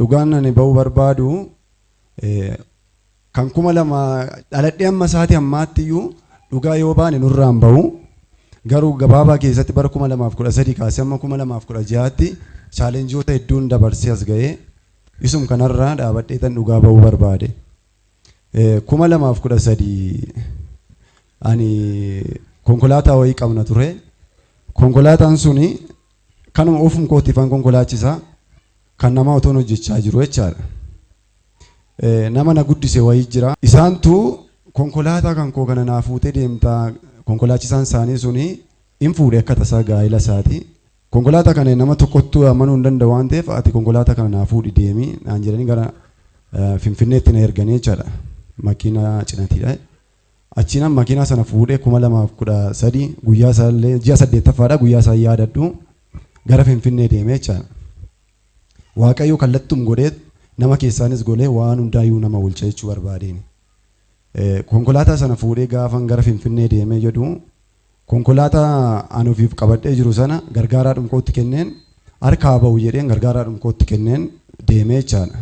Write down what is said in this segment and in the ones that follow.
Dhugaan ani ba'uu barbaadu kan 2000 dhaladhee amma isaatii ammaatti iyyuu dhugaa yoo baane nurraan ba'u. Garuu gabaabaa keessatti bara 2013 kaasee amma 2016tti challenge-oota hedduun dabarsee as ga'ee isum kanarraa dhaabadheetan dhugaa ba'uu barbaade. 2013 ani konkolaataa wayii qabna ture. Konkolaataan suni kanuma ofum kootiifan konkolaachisaa, kan namaa otoon hojjechaa jiru jechaadha. Nama na guddise wayii jira. Isaantu konkolaataa kan koo kana naa fuutee deemtaa, konkolaachisaan isaanii suni hin fuudhe akka tasaa gaa'ela isaati. Konkolaataa kana nama tokkottuu amanuu hin danda'u waan ta'eef, ati konkolaataa kana naa fuudhi deemi naan jedhanii gara Finfinneetti na erganii jechaadha. Makiinaa cinatiidha. Achiinan makiinaa sana fuudhee 2013 guyyaa isaallee ji'a saddeettaffaadha, guyyaa isaa yaadadhu, gara Finfinnee deemee jechaadha. Waaqayyo kallattum godhee nama keessaanis godhee waan hundaayyuu nama oolcha jechuu barbaadeen. Konkolaataa sana fuudhee gaafan gara Finfinnee deemee jedhu, konkolaataa ani ofiif qabadhee jiru sana gargaaraa dhumkootti kenneen, harkaa ba'u jedheen gargaaraa dhumkootti kenneen deemee jechaadha.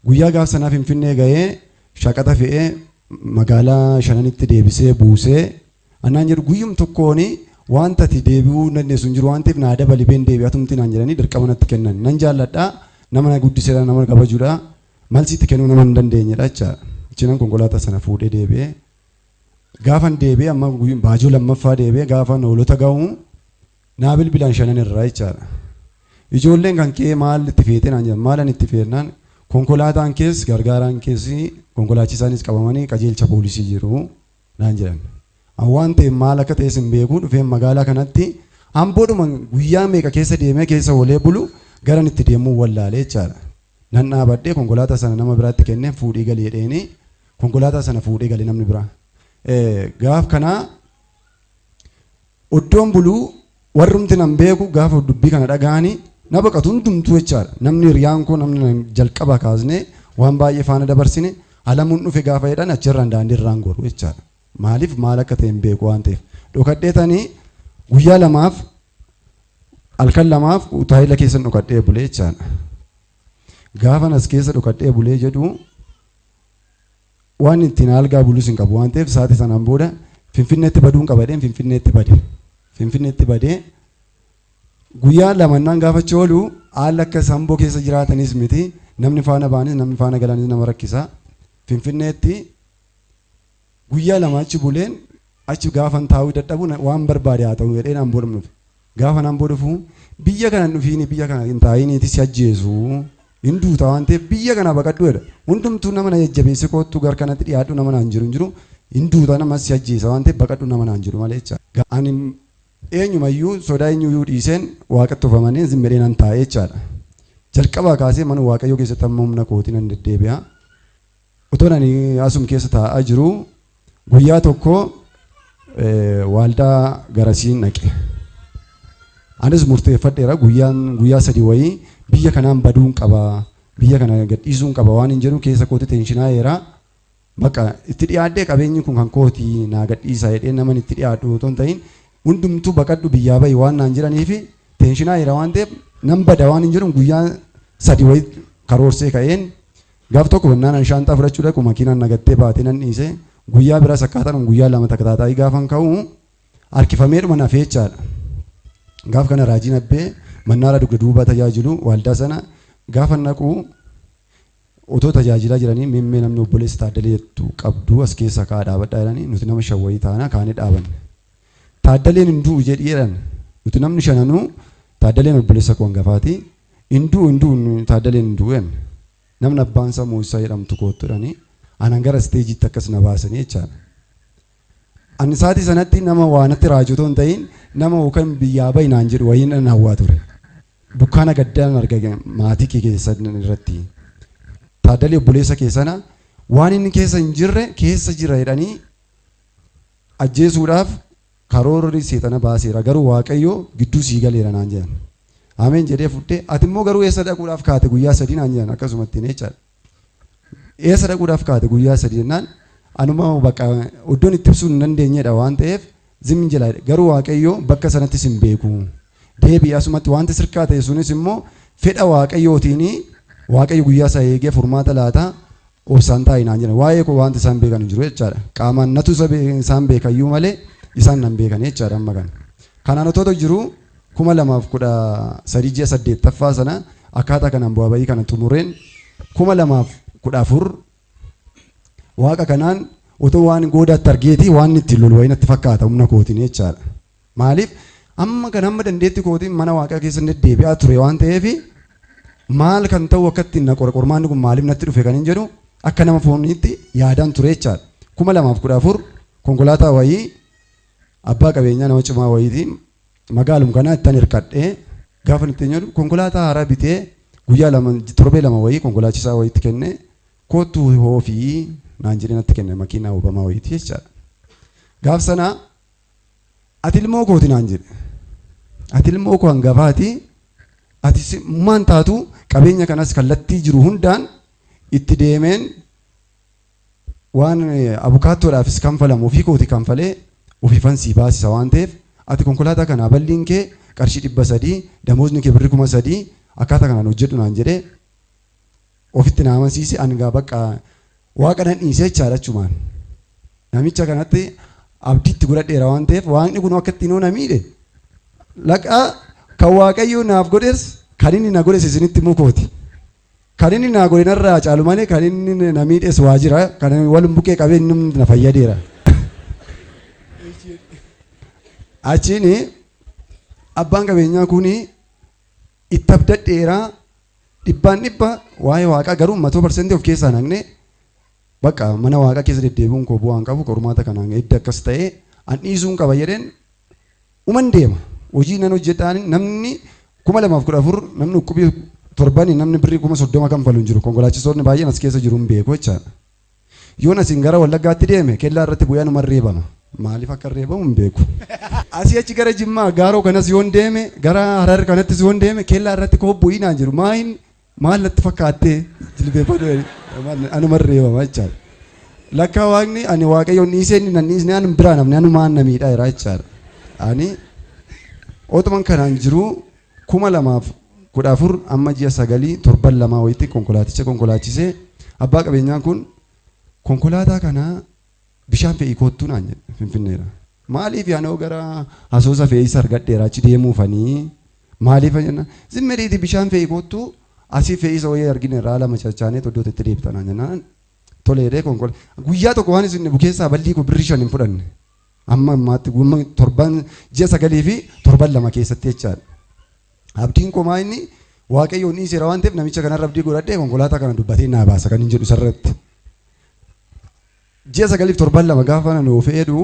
Guyyaa gaaf sanaa Finfinnee ga'ee shaqaxa fe'ee magaalaa shananitti deebisee buusee annaan jedhu, guyyum tokkoon wanta ati deebi'uu hin dandeessu hin jiru waan ta'eef, naa dabali been deebi'a tumti naan jedhanii dirqama natti kennan. Nan jaalladha, nama na guddisedha, nama kabajuudha, malsiitti kennuu nama hin dandeenyedha jechaadha. Achiinan konkolaataa sana fuudhee deebi'ee, gaafan deebi'ee amma baajoo lammaffaa deebi'ee gaafan hoolota ga'u naa bilbilan shanan irraa jechaadha. Ijoolleen kan kee maal itti feetee naan jedhan. Maalan itti feennaan, konkolaataan kees gargaaraan kees konkolaachisaanis qabamanii qajeelcha poolisii jiru naan jedhan. An waan ta'eef maal akka ta'es hin beeku, dhufeen magaalaa kanatti Amboodhuma guyyaa meeqa keessa deemee keessa oolee bulu garan itti deemuu wallaalee jechaadha. Nan dhaabadhee konkolaataa sana nama biraatti kenneen, fuudhii gali jedheeni konkolaataa sana fuudhee gale namni biraa. Gaaf kanaa iddoon buluu warrumti nan beeku gaafa dubbii kana dhaga'anii na baqatu hundumtuu jechaadha. Namni hiriyaan koo, namni jalqaba kaasnee waan baay'ee faana dabarsine, Alamuun dhufe gaafa jedhan achirraan daandii irraan goru jechaadha. Maaliif maal akka ta'e hin beeku waan ta'eef. Dhokadhee tanii guyyaa 2f halkan 2f utaayila keessan dhokadhee bulee jechaadha. Gaafan as keessa dhokadhee bulee jedhu, waan ittiin algaa bulus hin qabu waan ta'eef, sa'aatii sanaan booda Finfinneetti baduun qaba jedheen Finfinneetti bade. Finfinneetti badee guyyaa lamannaan gaafa oolu, haala akka Amboo keessa jiraatanis miti, namni faana ba'anis namni faana galanis nama rakkisa. Finfinneetti guyyaa 2 achi buleen, achi gaafan taa'uu dadhabu, waan barbaade haa ta'u jedheen Amboo dhufe. Gaafa Amboo dhufu, biyya kana hin dhufiini, biyya kana hin taa'iniiti, si ajjeesu, hin duuta waan ta'eef biyya kana baqadhu jedha. Hundumtuu nama na jajjabeesse, kottu gara kanatti dhiyaadhu nama naan jiru hin jiru. Hin duuta, nama si ajjeesa waan ta'eef baqadhu nama naan jiru malee jecha. Ani eenyumayyuu sodaa eenyuyyuu dhiiseen Waaqatti of amanee zimmadhee nan taa'ee jechaadha. Jalqabaa kaasee mana Waaqayyoo keessatti amma humna kootii nan deddeebi'a. Otoon ani asum keessa taa'aa jiru, guyyaa tokko waaldaa garasiin dhaqe. Anis murteeffadheera, guyyaan guyyaa 3 wayii biyya kanaan baduun qaba, biyya kana gadhiisuun qaba waan hin jedhu keessa kootti tension-aa'eera. Bakka itti dhiyaadhee qabeenyi kun kan kootii naa gadhiisaa jedhee naman itti dhiyaadhu otoo hin ta'in, hundumtuu baqadhu, biyyaa bahi waan naan jedhaniifi tension-aa'eera waan ta'eef, nan bada waan hin jedhu guyyaa 3 wayii karoorsee ka'een. Gaaf tokko naan shaanxaa fudhachuu dhaqu, makiinaan nagattee baatee nan dhiise. Guyyaa biraas akkaataan guyyaa 2 takka taataa'ii gaafan ka'u harkifameedhuma nafee jechaadha. Gaaf kana raajiin abbee mannaara dugda duubaa tajaajilu waaldaa sana gaafa naqu, otoo tajaajilaa jiranii, mimmee namni obboleessa Taaddalee jettu qabdu as keessa kaa'aa dhaabadhaa jedhanii, nuti nama shan wayii taanaa kaanee dhaabanne. Taaddaleen hin du'u jedhi jedhan. Nuti namni shananuu, Taaddaleen obboleessa koo hangafaati. Hin du'u, hin du'u, Taaddaleen hin du'u jenne. Namni abbaan isaa Moosisaa jedhamtu koottu jedhanii anan gara stage-itti akkas na baasanii jechaadha. Ani sa'aatii sanatti nama waa natti raaju otoo hin ta'in, nama yookaan biyyaa bahi naan jedhu wayii nan hawwaa ture. Dukkaana gaddaan arga maatii kee keessa irratti. Taaddalee obboleessa kee sana waan inni keessa hin jirre keessa jira jedhanii ajjeesuudhaaf karoorri seexana baaseera, garuu Waaqayyo gidduu sii galeera naan jedhan. Ameen jedhee fudhee, ati immoo garuu eessa dhaquudhaaf kaate guyyaa 3 naan jedhan akkasumatti jechaadha. Eessa dhaquudhaaf kaate guyyaa 3 jennaan, anuma bakka iddoon itti ibsuu hin dandeenyedha waan ta'eef zimmin jedha, garuu Waaqayyo bakka sanattis hin beeku. Deebi'i, asumatti wanti sirkaa ta'e sunis immoo fedha Waaqayyootiin. Waaqayyo guyyaa isaa eegee furmaata laata, obsaan taa'i naan jedhan. Waa'ee koo wanti isaan beekan hin jiru jechaadha. Qaamaan natu isaan beekayyuu malee isaan nan beekan jechaadha amma kana. Kanaan otoo jiru 2013 ji'a 8ffaa sana akkaataa kanaan bu'aa ba'ii kana xumureen 2014 Waaqa kanaan otoo waan goodaatti argeeti waan ittiin lolu wayii natti fakkaata humna kootiin jechaadha. Maaliif amma kan hamma dandeetti kootiin mana Waaqaa keessa deddeebi'aa ture waan ta'eef, maal kan ta'u akka ittiin na qora, qormaanni kun maaliif natti dhufe kan hin jedhu akka nama fooniitti yaadaan ture jechaadha. 2014 konkolaataa wayii abbaa qabeenyaa nama cimaa wayiitiin magaalum kanaa ittan hirkadhee gaafa ittiin jedhu, konkolaataa haaraa bitee guyyaa 2, torbee 2 wayii konkolaachisaa wayiitti kennee, "Koottuu hoofii" naan jedhee natti kenne, makiinaa Obamaa wayiiti jechaadha. Gaaf sana "Ati ilmoo kooti" naan jedhe. "Ati ilmoo koo hangafaati. Ati maan taatu qabeenya kanas kallattii jiru hundaan itti deemeen waan abukaattoodhaafis kanfalamu ofii kooti kanfalee ofiifan sii baasisa. Waan ta'eef ati konkolaataa kanaa balliin kee qarshii 300, damoosni kee birri 3000, akkaataa kanaan hojjedhu" naan jedhee ofitti na amansiise. Ani gaa bakka Waaqa nan dhiisee jechaadha achumaan. Namicha kanatti abdiitti godhadheera waan ta'eef, Waaqni kun akka ittiin na miidhe laqaa kan Waaqayyo naaf godhes, kan inni na godhes isinitti himuu kooti. Kan inni naa godhe narraa caalu malee kan inni na miidhes waa jira. Kan walum bukkee qabee inni na fayyadeera. Achiin abbaan qabeenyaa kun itti abdadheera dhibbaan dhibba, waa'ee Waaqaa garuu 100% of keessaa naqne. Bakka mana Waaqaa keessa deddeebi'uun koo bu'aan qabu, qormaata kanaan edda akkas ta'ee an dhiisuun qaba jedheen uman deema. Hojii nan hojjedhaan namni 2014 namni dhukkubii torbanii namni birrii 30,000 kanfalu hin jiru. Konkolaachistoonni baay'een as keessa jiru hin beeku jechaadha. Yoon asiin gara Wallaggaatti deeme kellaa irratti bu'ee anuma reebama. Maaliif akka reebamu hin beeku. Asii achi gara Jimmaa gaaroo kanas yoon deeme, gara Harar kanattis yoon deeme, kellaa irratti koo bu'ii naan jiru. Maayin maal natti fakkaattee jilbeeffadhu, anuma reebama jechaadha. Lakkaa Waaqni ani Waaqayyoon dhiisee inni nan dhiisne, ani biraa namni anumaan na miidhaa jira jechaadha. Ani otuman kanaan jiru 2014 amma ji'a 9 torban 2 wayitti konkolaaticha konkolaachisee abbaa qabeenyaan kun "Konkolaataa kana bishaan fe'ii koottuu" naan jedhe Finfinneedha. Maaliif yaanoo gara Asoosa fe'iisa argadheera achi deemuufanii, maaliif jenna, "Zimmeriiti bishaan fe'ii koottuu, asii fe'iisa wayii argine irraa lama cachaanee iddoo itti deebita" naan jennaan, toleedhee konkolaataa guyyaa tokko waan isin dhibu keessaa ballii koo birrii 5 hin fudhanne. Amma ammaatti torban ji'a 9 fi torban 2 keessatti jechaadha. Abdiin koo maa inni Waaqayyoon dhiiseera waan ta'eef, namicha kanarra abdii godhadhee konkolaataa kana dubbatee naa baasa kan hin jedhu isarratti. Ji'a 9f torban 2 gaafa nan fe'ee dhufu,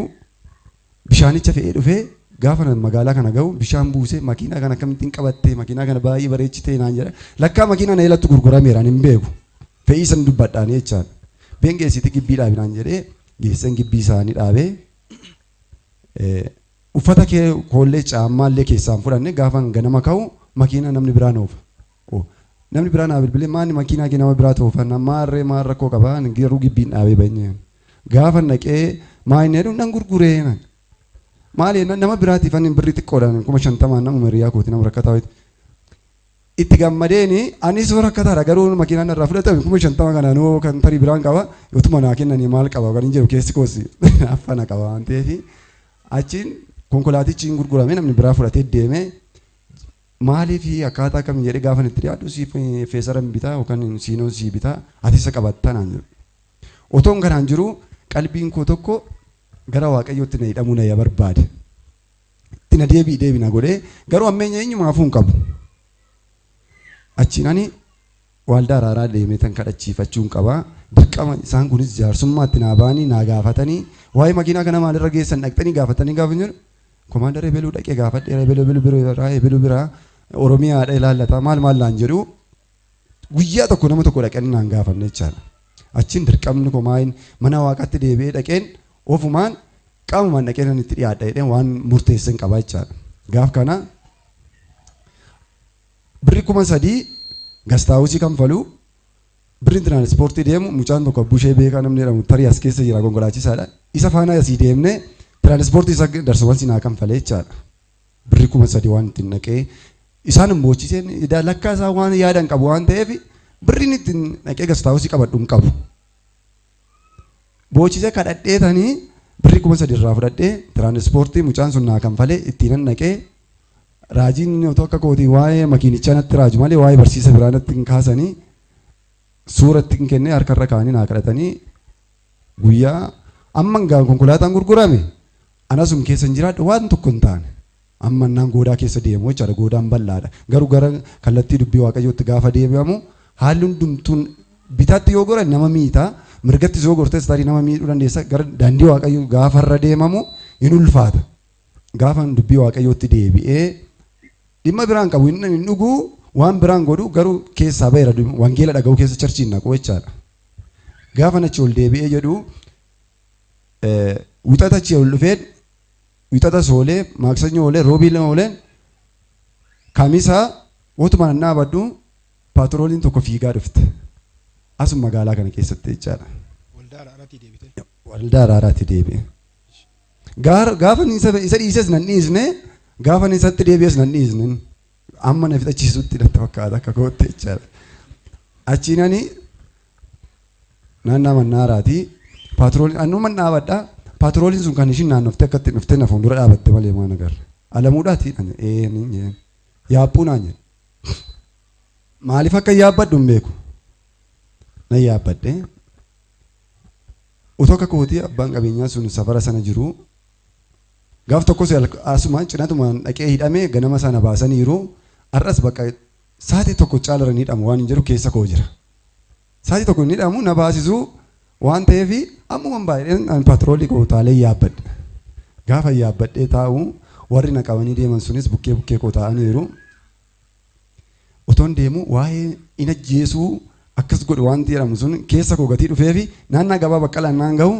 bishaanicha fe'ee dhufee gaafa nan magaalaa kana gahu bishaan buusee, "Makiinaa kana akkamittiin qabattee, makiinaa kana baay'ee bareechitee" naan jedha. Lakkaa makiinaa na eelattu gurgurameera, ani hin beeku. Fe'ii san dubbadhaanii jechaadha. "Beengeessitii gibbii dhaabi" naan jedhee geessan gibbii isaanii dhaabee, uffata kee koollee caammaallee keessaan fudhanne. Gaafa ganama ka'u makiinaa namni biraa oofa. Namni biraa naa bilbilee, "Maanni makiinaa kee nama biraa toofa maarree, maal rakkoo qabaa? Garuu gibbiin dhaabee banyee." Gaafa naqee maa inni jedhu, "Nan gurguree." Maali nama biraatiif ani birrii xiqqoodhaan 50,000 nama hiriyaa kooti, nama rakkataa wayiiti. Itti gammadeeni anis rakkataadha, garuu makiinaan irraa fudhatame 50,000 kanaanuu kan tarii biraan qaba, utuma naa kennanii maal qaba kan hin jedhu keessi koos affana qaba waan ta'eef, achiin konkolaatichi hin gurgurame, namni biraa fudhatee deeme. Maaliif akkaataa kam jedhee gaafa itti dhiyaadhu, "Siif feesara hin bitaa yookaan siinoo sii bitaa, ati isa qabatta" naan jedhu. Otoon kanaan jiru qalbiin koo tokko gara Waaqayyootti na hidhamuu na barbaade. Itti na deebi'i deebi na godhee, garuu ammeenya eenyumaafuu hin qabu. Achiin ani waaldaa araaraa deemee tan kadhachiifachuun qaba. Dirqama isaan kunis jaarsummaatti naa ba'anii naa gaafatanii, waa'ee makiinaa kana maalirra geessan dhaqxanii gaafatanii gaafa jedhu, "Komaandar ebeluu dhaqee gaafadheera, ebeluu ebeluu biraa, ebeluu biraa, Oromiyaadha ilaallataa," maal maal naan jedhu. Guyyaa tokko nama tokko dhaqanii naan gaafanne jechaadha. Achiin dirqamni komaayin mana Waaqaatti deebi'ee dhaqeen ofumaan qaamumaan dhaqee nan itti dhiyaadha jedheen waan murteessan qaba jechaadha. Gaaf kana birri 3000 gastaawusii kanfalu, birri tiraanispoortii deemu, mucaan tokko Abbushee Beekaa namni jedhamu tarii as keessa jira, konkolaachisaadha. Isa faana asii deemnee tiraanispoortii isa darsuman sinaa kanfalee jechaadha. Birri 3000 waan ittiin dhaqee isaan hin boochiseen lakkaa isaa waan yaadan qabu waan ta'eef, Birriin ittiin dhaqee gastaawusii qabadhu hin qabu. Boochisee kadhadheetanii birrii 3,000 irraa fudhadhee tiraanispoortii mucaan sun naa kanfalee ittiin naqee raajiin otoo akka kootii waa'ee makiinichaa natti raaju malee waa'ee barsiisa biraa natti hin kaasanii suura ittiin kennee harkarra kaa'anii naa kadhatanii guyyaa amma gaan konkolaataan gurgurame anasum keessa hin jiraadhu waan tokko hin taane. Amma naan goodaa keessa deemu jechaadha, goodaan bal'aadha. Garuu gara kallattii dubbii Waaqayyootti gaafa deebi'amu haalli hundumtuun bitaatti yoo goran nama miita, mirgattis yoo gortes tarii nama miidhuu dandeessa. Gara daandii Waaqayyoo gaafa irra deemamu hin ulfaata. Gaafa dubbii Waaqayyootti deebi'ee dhimma biraan qabu hin dhuguu waan biraan godhu garuu keessaa ba'eera wangeela dhaga'uu keessa charchiin naqu jechaadha. Gaafa achi ol deebi'ee jedhu wixata achi ol dhufee wixata soolee maaksanyoo oolee roobii lama oolee kamisa otuma nan dhaabadhu paatrooliin tokko fiigaa dhufte. Asuma magaalaa kana keessatti jechaadha. Waldaa Araaraatii deebite. Waldaa Araaraatti deebi'e. Gaafa isa dhiises nan dhiisne, gaafa isatti deebi'es nan dhiisne. Amma na fixachiisutti natti fakkaata akka kootti jechaadha. Achiin ani naannaa mannaaraatii paatrooliin annuman dhaabadha. Paatrooliin sun kan ishiin naannoftee akkatti dhuftee na fuuldura dhaabatte malee maan agarra. Alamuudhaati ee niin jeen. Yaabbuu naan jedhe. Maaliif akka yaabbadhu hin beeku. Nan yaabbadhe. Otoo akka kootii abbaan qabeenyaa sun safara sana jiru gaaf tokkos asuma cinatumaan dhaqee hidhamee ganama sana baasaniiru. Har'as bakka sa'aatii tokko caalarra ni hidhamu waan hin jedhu keessa koo jira. Sa'aatii tokko hin hidhamu na baasisuu waan ta'eef ammuman baay'een paatroolii koo taalee yaabbadhe. Gaafa yaabbadhee taa'u warri na qabanii deeman sunis bukkee bukkee koo taa'aniiru. Otoon deemu waa'ee hin ajjeesuu akkas godhu waan jedhamu sun keessa koo gatii dhufeefi naannaa gabaa Baqqalaan naan gahu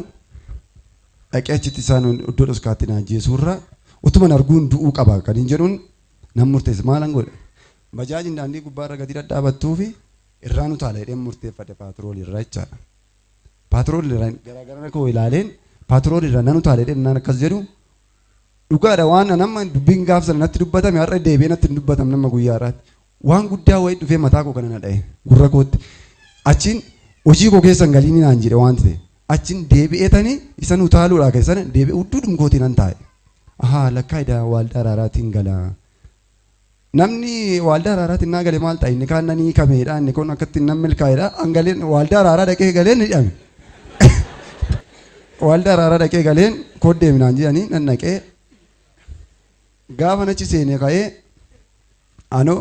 dhaqee achitti isaan iddoo dhoskaatti na ajjeesuurra utuman arguun du'uu qaba kan hin jedhuun nan murteesse. Maalan godhe? Bajaajiin daandii gubbaarra gadi dhadhaabattuufi irraan utaala jedheen murteeffadhe paatroolii irraa jechaadha. Paatroolii irraa garaagara koo ilaaleen paatroolii irraa nan utaala jedheen naan akkas jedhu dhugaadha waan nama dubbiin gaaf sana natti dubbatame har'a deebi'ee natti hin dubbatamne amma guyyaa har'aatti. Waan guddaa wayii dhufee mataa koo kana na dha'e gurra kootti. Achiin hojii koo keessa hin galiin naan jedhe waan ta'e. Achiin deebi'ee tanii isan utaaluudhaa keessan deebi'ee hudduu kootiin nan taa'e. Ahaa lakkaa idaa waaldaa araaraatiin gala. Namni waaldaa araaraatiin naa gale maal ta'a inni kaan nan hiikameedha inni kun akkatti nan milkaa'eedha. An galeen waaldaa araaraa dhaqee galeen hidhame. Waaldaa araaraa dhaqee galeen kooddee minaan jedhanii nan dhaqee gaafa achi seenee ka'ee anoo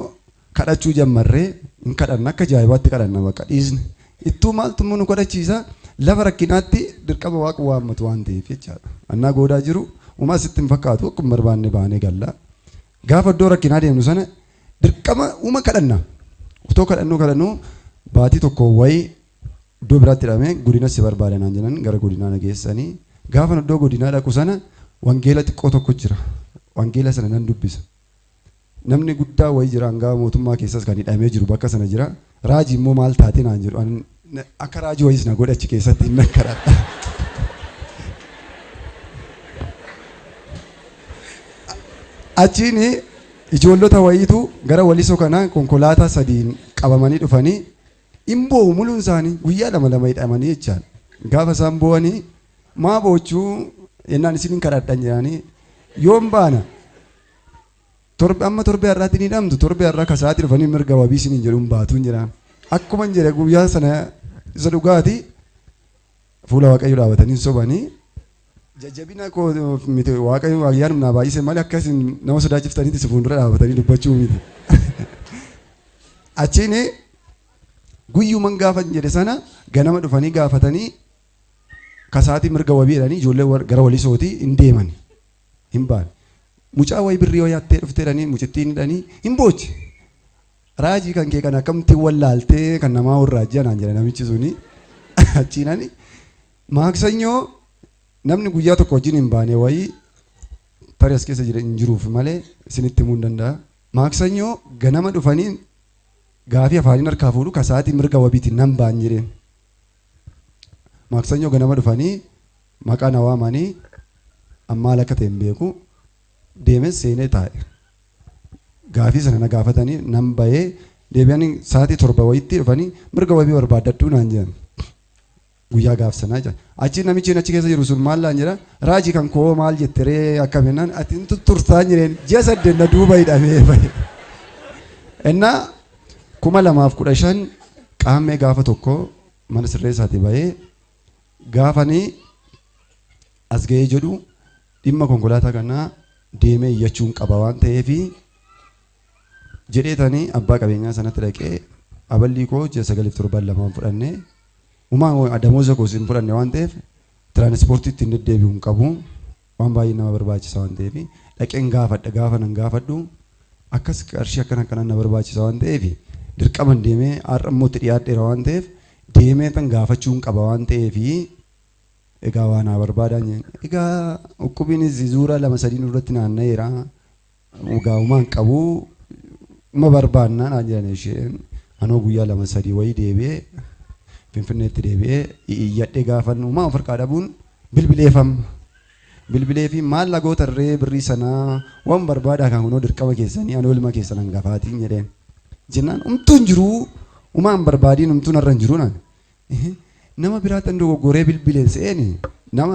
kadhachuu jammarree hin kadhanna akka ajaa'ibaatti kadhanna bakka dhiisne. Ittuu maaltu immoo nu kadhachiisa lafa rakkinaatti dirqama waaqa waammatu waan ta'eef jechaadha. Annaa goodaa jiru uumaa sitti hin fakkaatu akkuma barbaanne baanee galla. Gaafa iddoo rakkinaa deemnu sana dirqama uuma kadhanna. Otoo kadhannu baatii tokko wayii iddoo biraatti hidhamee godina si barbaada naan jedhan gara godinaa na geessanii gaafa iddoo godinaa dhaqu sana wangeela xiqqoo tokko jira. Wangeela sana nan dubbisa. Namni guddaa wayii jira hangaa mootummaa keessas kan hidhamee jiru bakka sana jira. Raajii immoo maal taate naan jedhu akka raajii wayiis na godhe achi keessatti hin kadhadha. Achiin ijoollota wayiitu gara walisoo kana konkolaataa sadiin qabamanii dhufanii hin boo'u muluun isaanii guyyaa lama lama hidhamanii jechaadha. Gaafa isaan boo'anii maa boochuu jennaan isin hin kadhadhan jedhanii yoom baana torbe amma torbee har'aatti ni hidhamtu torbee har'aa kasaatti dhufanii mirga wabii isiniin jedhuun baatuun jedhaan. Akkuma hin jedhe guyyaa sana isa dhugaati fuula Waaqayyo dhaabatanii sobanii jajjabina koo miti Waaqayyo ayyaanum naa baay'ise malee akka isin nama sodaachiftanitti si fuuldura dhaabatanii dubbachuu miti. Achiin guyyuman gaafa jedhe sana ganama dhufanii gaafatanii kasaatii mirga wabii jedhanii ijoollee gara walisootii hin deeman hin baane. Mucaa wayii birrii wayii hattee dhuftee jedhanii mucittiin hidhanii hin boochi. Raajii kan kee kan akkamitti wallaaltee kan namaa warraajii anaan jedha namichi suni. Achiin ani maaksanyoo namni guyyaa tokko wajjin hin baane wayii tarii as keessa hin jiruuf malee isinitti himuu hin danda'a. Maaksanyoo ganama dhufanii gaafii afaaniin harkaa fuudhu kasaatii mirga wabiitiin nan baan jedheen. Maaksanyoo ganama dhufanii maqaa na waamanii maal akka ta'e hin beeku deemee seenee taa'e. Gaafii sana na gaafatanii nan bahee Deebi'anii sa'aatii 7 wayitti dhufanii mirga wabii barbaaddadhu naan jedhan. Guyyaa gaaf sanaa jedha. Achi namichi achi keessa jiru sun maal naan jedha, raajii kan koo maal jette ree akkam jennaan, ati hin tutturtaa jireen ji'a 8 na duuba hidhamee bahe. Innaa 2015 qaammee gaafa tokko mana sirreessaatii bahee gaafanii as ga'ee jedhu, dhimma konkolaataa kanaa deemee iyyachuun qaba waan ta'eefi jedheetanii abbaa qabeenyaa sanatti dhaqee, aballii koo ji'a 9f torban lamaan fudhannee, umaa damooza koos hin fudhanne waan ta'eef, tiraanispoortii ittiin deddeebi'u hin qabu, waan baay'ee nama barbaachisa waan ta'eef dhaqeen gaafadha. Gaafa nan gaafadhu, akkas qarshii akkana akkanaan na barbaachisa waan ta'eef, dirqaman deemee har'a immoo itti dhiyaadheera waan ta'eef deemee tan gaafachuun qaba waan ta'eef, egaa waa naa barbaadaa. Egaa dhukkubiinis zuura lama sadii nurratti naanna'eera, egaa umaan qabu uma barbaannaa naan jedhan. Isheen anoo guyyaa lama sadii wayii deebi'ee Finfinneetti deebi'ee iyyadhee gaafan umaa of harkaa dhabuun bilbileefam. Bilbilee fi maal lagoota irree birrii sanaa waan barbaadaa kan kunoo dirqama keessanii, anoo ilma keessan hangafaatiin jedheen. Jennaan umtuu hin jiruu, umaan barbaadiin, umtuun har'a hin jiruu naan. Nama biraatti dogoggoree bilbileen se'een, nama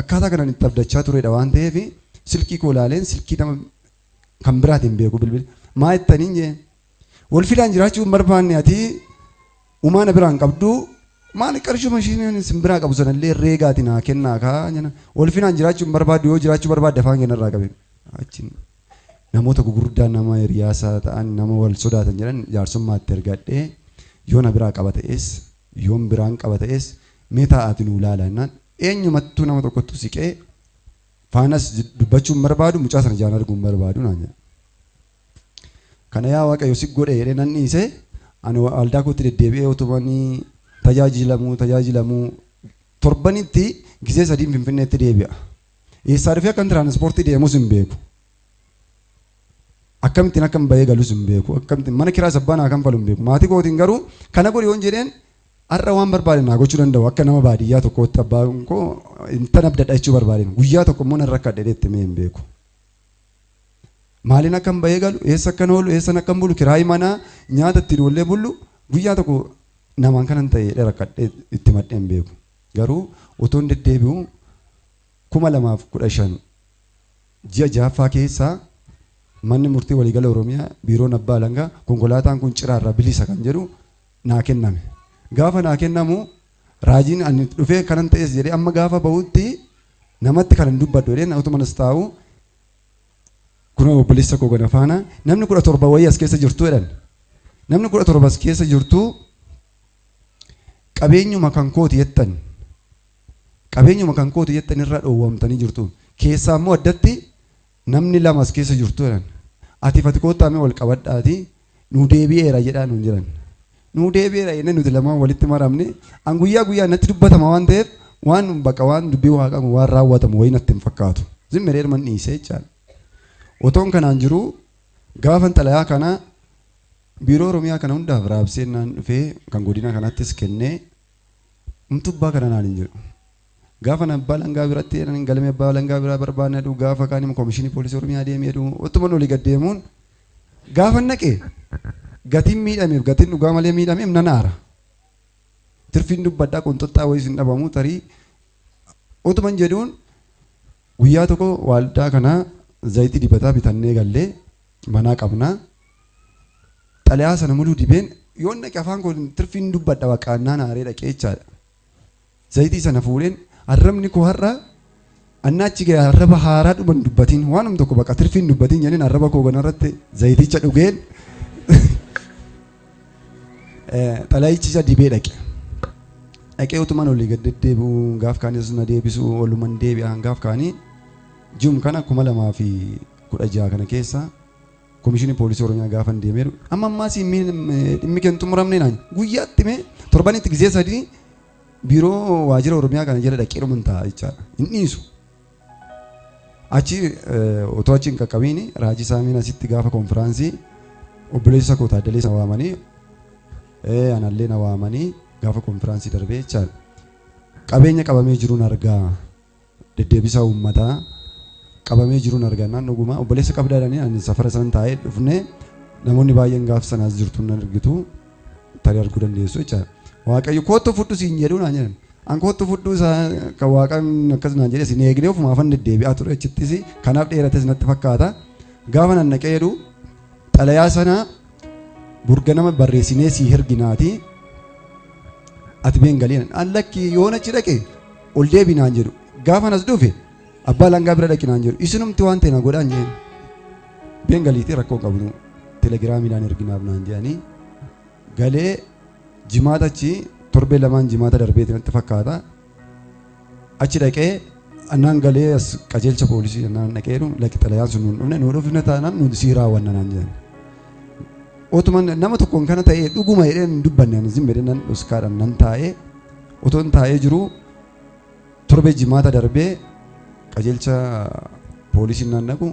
akkaataa kanaan itti abdachaa turedha waan ta'eef, silkii koo ilaaleen silkii nama kan biraatiin beeku bilbile. Maa jettaniin jee, wal fidaan jiraachuu hin barbaanne, ati umaana biraan qabdu, maali qarshuma isheen sin biraa qabu sanallee herreegaati naa kennaa kaa jena. Wal finaan jiraachuu hin barbaaddu, yoo jiraachuu barbaadde afaan kennarraa qabe. Achiin namoota gugurdaa, nama hiriyaasaa ta'an, nama wal sodaatan jedhan jaarsummaatti ergadhee, yoo na biraa qaba ta'es, yoon biraan qaba ta'es, mee taa'aati nuu ilaala jennaan, eenyumattuu nama tokkottu siqee faanas dubbachuu hin barbaadu, mucaa sana jaan arguu hin barbaadu naan jedha. Kana yaa Waaqayyo si godhe jedhee nan dhiise. Ani waldaa kootti deddeebi'ee utumanii tajaajilamuu torbanitti gizee sadiin Finfinneetti deebi'a. Eessaa dhufee akkan tiraanispoortii deemus hin beeku. Akkamittiin akkan bahee galus hin beeku. Akkamittiin mana kiraa sabbaa naa kanfalu hin beeku. Maatii kootiin garuu kana godhi yoon jedheen har'a waan barbaade naa gochuu danda'u. Akka nama baadiyyaa tokkootti abbaan koo intan abdadha jechuu barbaadeen. Guyyaa tokko immoo nan rakkadhe jedhee itti himee hin beeku. Maaliin akkan bahee galu, eessa akkan oolu, eessan akkan bulu, kiraayii manaa, nyaata ittiin oollee bullu, guyyaa tokko namaan kanan ta'e jedhee rakkadhee itti madhee hin beeku. Garuu utuun deddeebi'u 2015 ji'a ja'affaa keessaa manni murtii waliigala Oromiyaa, biiroon abbaa alangaa, konkolaataan kun ciraarraa bilisa kan jedhu naa kenname. Gaafa naa kennamu raajiin ani dhufee kanan ta'es jedhee amma gaafa bahutti namatti kan hin dubbadhu jedheen utuma as taa'u, kunoo obboleessa koo gana faana namni 17 wayii as keessa jirtu jedhan. Namni 17 as keessa jirtu, qabeenyuma kan kooti jettan, qabeenyuma kan kooti jettan irraa dhoowwamtanii jirtu. Keessaa immoo addatti namni lama as keessa jirtu jedhan. Ati fati koottaa mee wal qabadhaati nuu deebi'eera jedhaa nuun jedhan. Nuu deebi'eera jennee nuti lamaan walitti maramne. An guyyaa guyyaa natti dubbatama waan ta'eef, waan baqa waan dubbii waaqaa kun waan raawwatamu wayii natti hin fakkaatu. Zimmiree man dhiisee jechaadha. Otoon kanaan jiru gaafan xalayaa kana biiroo Oromiyaa kana hundaaf raabsee naan dhufee kan godina kanattis kennee, umtubbaa kana naan hin jedhu. Gaafa abbaa alangaa biratti jedhan galmee abbaa alangaa biraa barbaanne jedhu, gaafa kaan immoo komishinii poolisii Oromiyaa deemee jedhu, utuma olii gad deemuun gaafa naqe gatiin miidhameef, gatiin dhugaa malee miidhameef nan aara. Tirfiin dubbadhaa qonxoxxaa wayii sin dhabamu tarii utuman jedhuun, guyyaa tokko waldaa kana zayitii dibataa bitannee gallee manaa qabnaa. Xalayaa sana muluu dibeen yoon dhaqe afaan koo tirfiin dubbadha waqaannaan aaree dhaqee jechaadha. Zayitii sana fuudheen arrabni koo har'a annaa achi ga'e arraba haaraa dhuman dubbatiin, waanum tokko baqa tirfiin dubbatiin jedheen, arraba koo kanarratti zayiticha dhugeen xalayicha dibee dhaqe. Dhaqee utuman olii gad deddeebi'u, gaaf kaanis na deebisu, oluman deebi'an, gaaf kaanii jum kana 2016 kana keessa komishinii poolisii Oromiyaa gaafan deemee, amma ammaas dhimmi kee hin xumuramne naan, guyyaatti mee torbanitti gizee sadii biiroo waajjira Oromiyaa kana jala dhaqee dhuman ta'a jechaadha. Hin dhiisu. Achi otoo achi hin qaqqabiin Raajii Saamiin asitti gaafa konfiraansii obboleessa koo Taaddalee na waamanii, anallee na waamanii, gaafa konfiraansii darbee jechaadha. Qabeenya qabamee jiruun argaa, deddeebisaa uummataa qabamee jiruun argaa naan, dhuguma obboleessa qabdaadhanii ani safara san taa'ee dhufnee Namoonni baay'een gaaf sanaas jirtu nan argitu tarii arguu dandeessu jechaadha. Waaqayyo kottu fudhu siin jedhu naan jedhan. An kottu fudhu isaa kan waaqaan akkas naan jedhe sin eegnee ofumaafan deddeebi'aa ture achittis kanaaf dheerates natti fakkaata. Gaafa nan dhaqee jedhu xalayaa sana burganama barreessinee sii herginaati. Ati been galii an lakki yoon achi dhaqe ol deebi naan jedhu. Gaafa as dhufe abbaa langaa bira dhaqi naan jedhu. Isinumti waan ta'e na godhaan jeen. Been galiitii rakkoo qabnu telegiraamiidhaan erginaaf naan jedhanii galee jimaata achi torbee lamaan jimaata darbeeti natti fakkaata. Achi dhaqee annaan galee as qajeelcha poolisii annaan dhaqee lakki xalayaan sun nuun dhufne nuu dhufne taanaan nuti sii raawwanna naan jedhan. Otuma nama tokkoon kana ta'ee dhuguma jedhee hin dubbanne ani zim jedhee nan dhoskaadhaan nan taa'ee otoon taa'ee jiru torbee jimaata darbee qajeelcha poolisiin naan dhaqu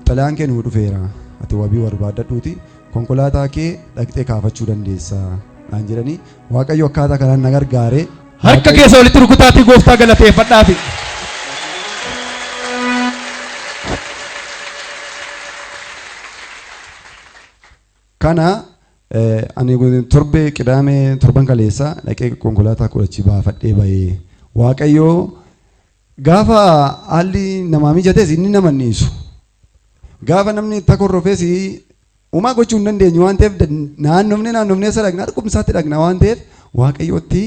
xalayaan kee nuu dhufeera ati wabii barbaaddadhuuti konkolaataa kee dhaqxee kaafachuu dandeessa naan jedhanii Waaqayyo akkaataa kanaan na gargaare. Harka keessa walitti rukutaatii gooftaa galateeffadhaafi. Kana ani torbee qidaamee torban kaleessa dhaqee konkolaataa kudhachi baafadhee bahee Waaqayyo gaafa haalli namaa mijates inni nama hin dhiisu. Gaafa namni takorrofes uumaa gochuu hin dandeenyu waan ta'eef naannofnee naannofnee isa dhaqna harkumsaatti dhaqna waan ta'eef Waaqayyotti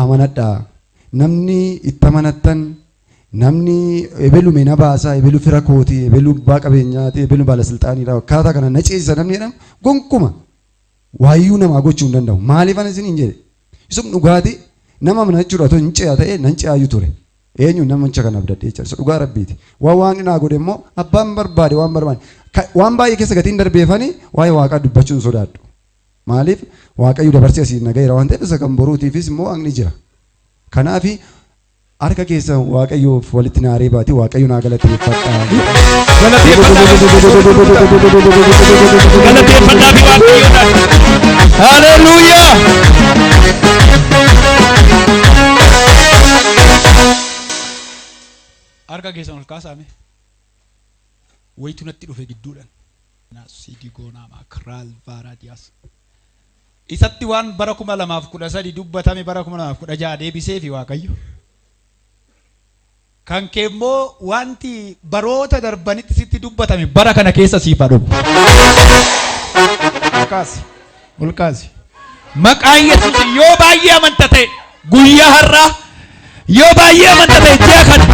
amanadhaa. Namni itti amanattan namni ebelume na baasa, ebelu fira kooti, ebelu abbaa qabeenyaati, ebelu baalasilxaaniidha. Akkaataa kana na ceesisa namni jedhamu gonkuma waayyuu namaa gochuu hin danda'u. Maaliif ani isiniin jedhe? Isum dhugaatii nama amanachuudha otoo hin ce'a ta'e nan ce'aayyuu ture. Eenyu namicha kana abdadhee jecha dhugaa rabbiiti. Waan waaqni naa godhe immoo abbaan barbaade waan barbaade waan baay'ee keessa gatiin darbeefani waa'ee waaqaa dubbachuun sodaadhu. Maaliif Waaqayyo dabarsee asiin na gaheera waan ta'eef isa kan boruutiifis immoo waaqni jira. Kanaafi harka keessa Waaqayyoof walitti naa reebaati Waaqayyo naa galateeffadha. Galateeffadhaa fi Waaqayyoodhaan. Haleluuyaa. Harka keessan ol kaasaame. Wayitu natti dhufe gidduudhaan. Sidigoonaamaa kiraal vaaraadiyaas. Isatti waan bara 2013 dubbatame bara 2016 deebisee fi Waaqayyo. Kan kee immoo wanti baroota darbanitti sitti dubbatame bara kana keessa siif haa dhufu. Ol kaasi. Ol kaasi. Maqaan Yesuus yoo baay'ee amanta ta'e guyyaa har'aa yoo baay'ee amanta ta'e ji'a kana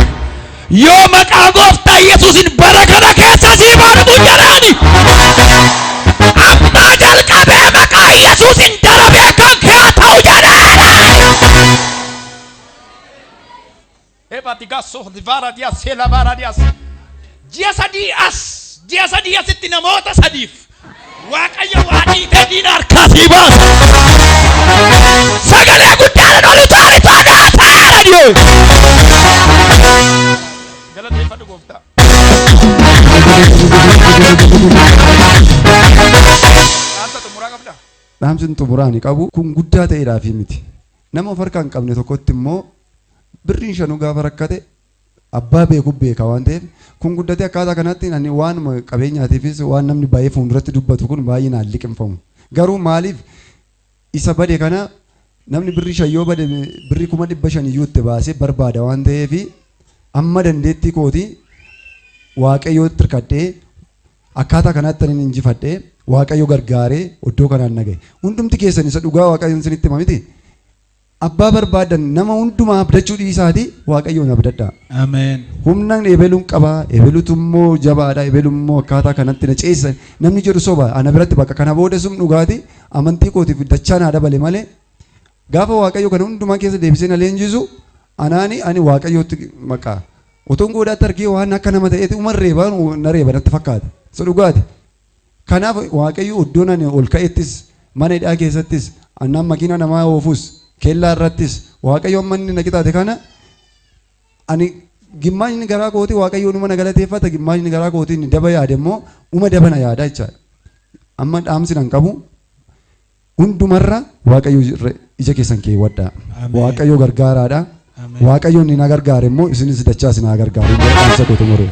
yoo maqaa gooftaa Yesuusin bara kana keessa siif haa dhufu jedhaani. Ammaa jalqabee maqaa Yesuusin darabee kan kee haa ta'u jedhaani. Ebadigaso livaradias selavaradias. Ji'a 3 as ji'a 3 asitti namoota sadiif Waaqayyo waa dhiitee diina harkaa sii baasa. Sagalee guddaadhaan ol utaali toonaa taara dhiyoo. Galateeffadhu gooftaa. Dhaamsa xumuraa qabdaa? Dhaamsi xumuraa ani qabu kun guddaa ta'eedhaafi miti. Nama of harkaa hin qabne tokkotti immoo birriin shanuu gaafa rakkate abbaa beeku beeka waan ta'eef kun guddatee akkaataa kanatti ani waanuma qabeenyaatiifis waan namni baay'ee fuulduratti dubbatu kun baay'ee naan liqimfamu. Garuu maaliif isa bade kana namni birrii 5 yoo bade birrii 500,000 iyyuu itti baasee barbaada waan ta'eef amma dandeettii kooti Waaqayyootti hirkadhee akkaataa kanaatti ani injifadhee Waaqayyo gargaaree iddoo kanaan na gahe. Hundumti keessan isa dhugaa Waaqayyoon isinitti hima miti. Abbaa barbaadan nama hundumaa abdachuu dhiisaati Waaqayyoon abdadhaa. Ameen. Humna ebeluun qabaa, ebelutu immoo jabaadha, ebelu immoo akkaataa kanatti na ceesisa. Namni jedhu soba ana biratti bakka kana booda sun dhugaati amantii kootiif dachaa naa dabale malee gaafa Waaqayyo kana hundumaa keessa deebisee na leenjisu anaani ani Waaqayyootti maqaa. Otoon goodaatti argee waan akka nama ta'eeti uma reeba na reeba natti fakkaata. Isa dhugaati. Kanaaf Waaqayyo iddoon ani ol ka'ettis mana hidhaa keessattis annaan makiinaa namaa oofus kellaa irrattis Waaqayyo amma inni na qixaate kana ani gimmaashni garaa kootii Waaqayyo uma na galateeffata gimmaashni garaa kootii inni daba yaade immoo uma daba na yaada jechaadha. Amma dhaamsi nan qabu hundumarra Waaqayyo ija keessan keewwadhaa. Ameen. Waaqayyo gargaaraadha. Ameen. Waaqayyo inni na gargaare immoo isinis dachaa isin haa gargaaru. Dhaamsa koo xumure.